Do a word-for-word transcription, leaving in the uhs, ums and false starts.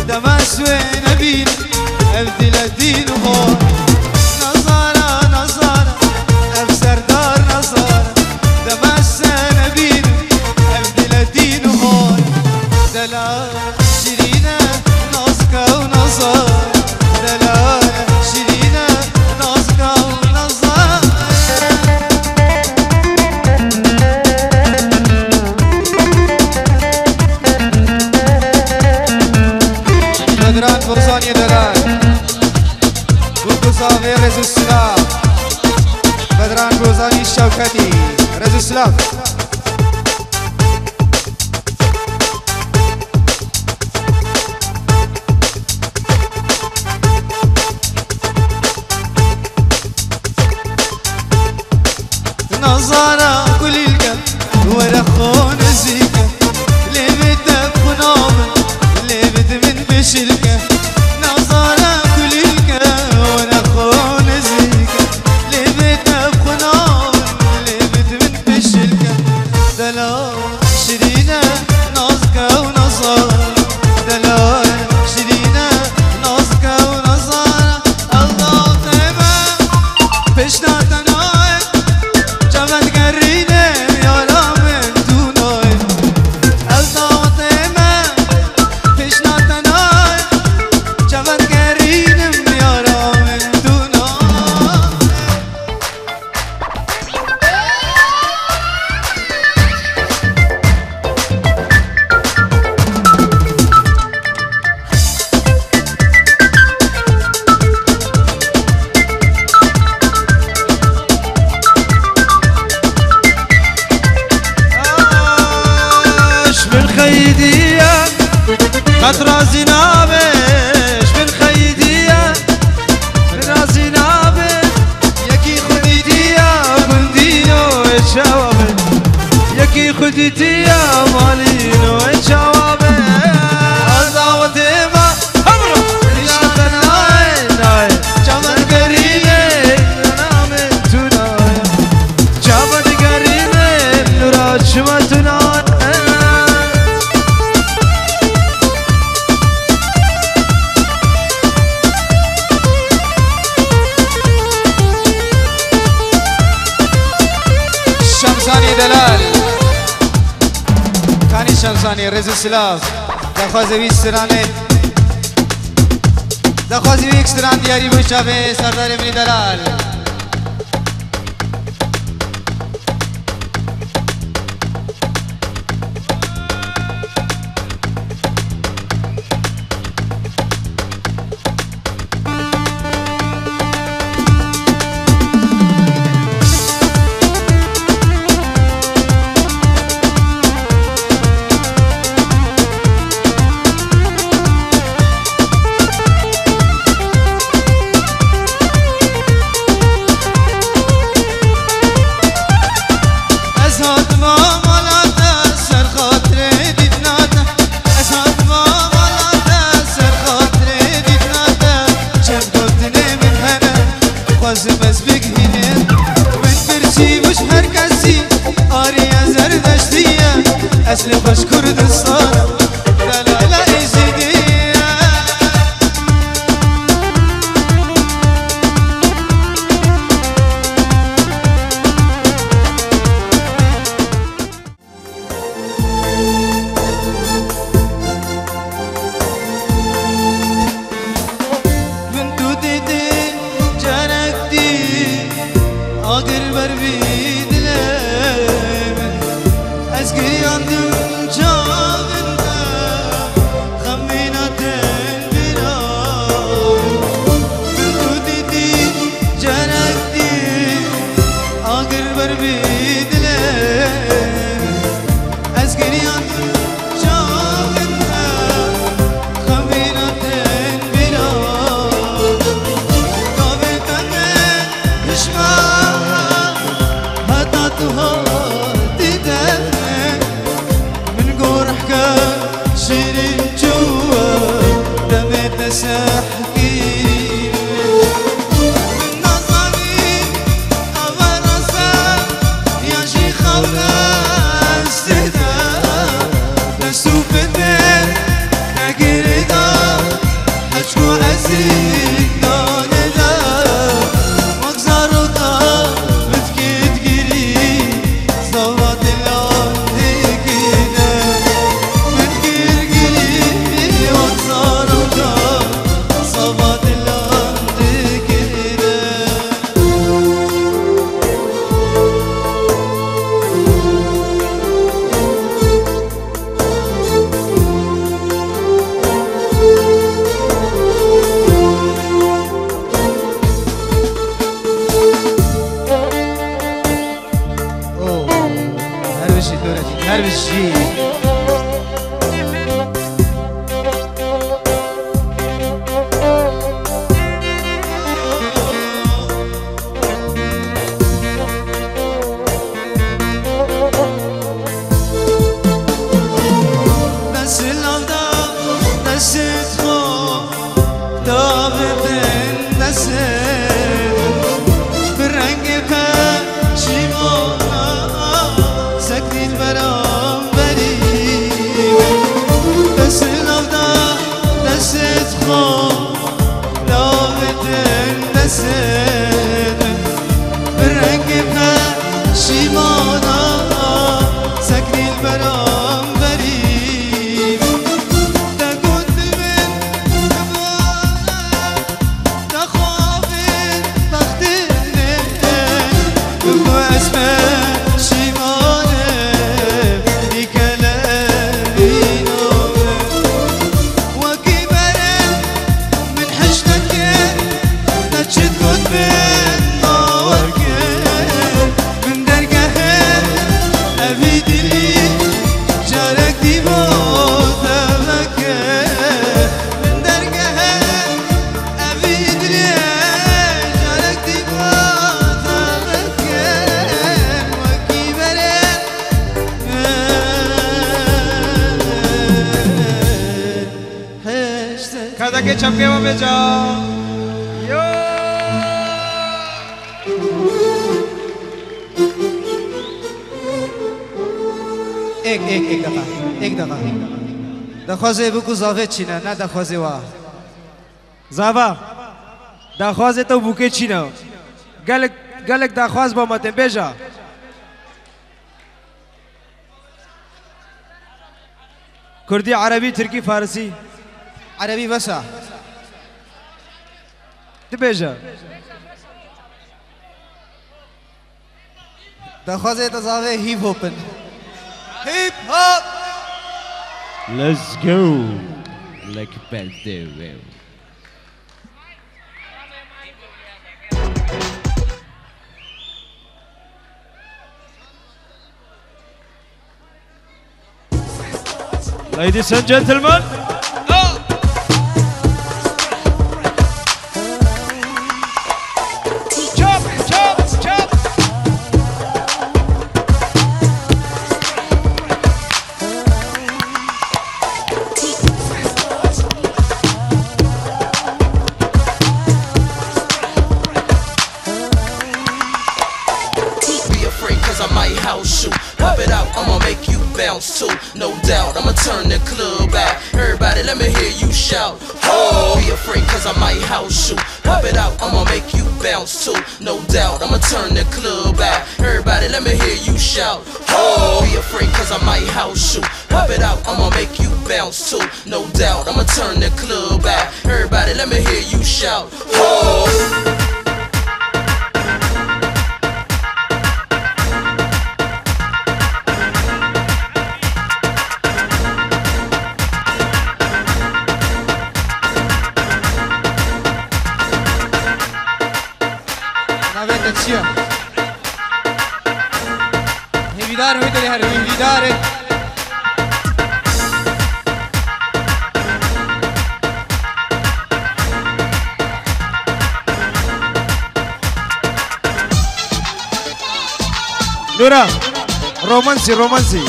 Dema ez wê nebînim, ev dîle dîn û hol. Nazara, nazara, ev serdar nazara. Dema ez se nebînim, ev dîle dîn û hol. Delal, şirîne, nazka û nazara. Delal, şirîne, nazka û nazara. Bedran Borzanî Delal. Bû guza vê rêz û silav. Bedran Borzanî Şewketî. Rêz û silav. Nazara kulîlke, were xwe nizîke. Lê vê te xwina min, lê vê di min pişilke. Nazara kulîlke, were xwe nizîke. Lê vê te xwina min, lê vê di min pişilke. Delal şirîne, nazke û nazar. Delal şirîne, nazke û nazar. Ew dawetê me pêşna te nayê, çavan digerîne, yara min tu nayê. Ew dawetê me pêşna te nayê, çavan digerînim, yara min tu nayê. Ji min xeydiye, qet razî nabe, ji min xeydiye. Razî nabe, yekî xwedî diya gundîno ê çawa be. Yekî xwedî diya malîno ê çawa be. Dawetê me, hemra, nîşan te nayê, nayê. Çavan gerîne, namê tu nayê. Çavan gerîne, nura çima tu nayê. Şemzanî Delal. Kanî Şemzanî, rêz û silav. Daxwazê wî stranê. Daxwazê wî yek stran diyarî bû çavê Serdarê min î Delal. Destê xwe davêtin destê min, bi rengê peşîmana seknîn beramberî min. Destê navda destê xwe davêtin destê min, bi rengê peşîmana seknîn beramberî min. Te got min, te xwabin bextê min, ku ez peşîman im, dîke levîna min. Wekî berê min hej nekir, te çi digot min bawer kir. Min dergehê evî dilî carek dî bo te vekir. Min dergehê evî dilî carek dî bo te vekir. Wekî berê min hej nekir. Kadakê çepkê me bêca. Yo! Ek, ek, ek deqa. Ek deqa. Daxwazê bû ku zavê çîne, ne daxwazê wa. Zava. Daxwazê te bûkê çîne. Gelek, gelek daxwaz ba me tên bêja. Kurdî, erebî, tirkî, farisî. Erebî bes e. Dibêje. Daxwazê te zavê hip hop in. Hip hop! Let's go. Lek belde. Ladies and gentlemen. Chop, chop, chop. Be afraid, cause I might house you. Pop it out, I'ma make you bounce too. No doubt, I'ma turn the club out. Everybody, let me hear you shout. Oh, be afraid, cause I might house you. Pop it out, I'ma make you bounce too. No doubt, I'ma turn the club out. Everybody, let me hear you shout. Oh, be afraid, cause I might house you. Pop it out, I'ma make you bounce too. No doubt, I'ma turn the club out. Everybody, let me hear you shout. Oh. Navê te çi ye? Hêvîdar im wê dilê herî hêvîdar e. Nura, romansî, romansî.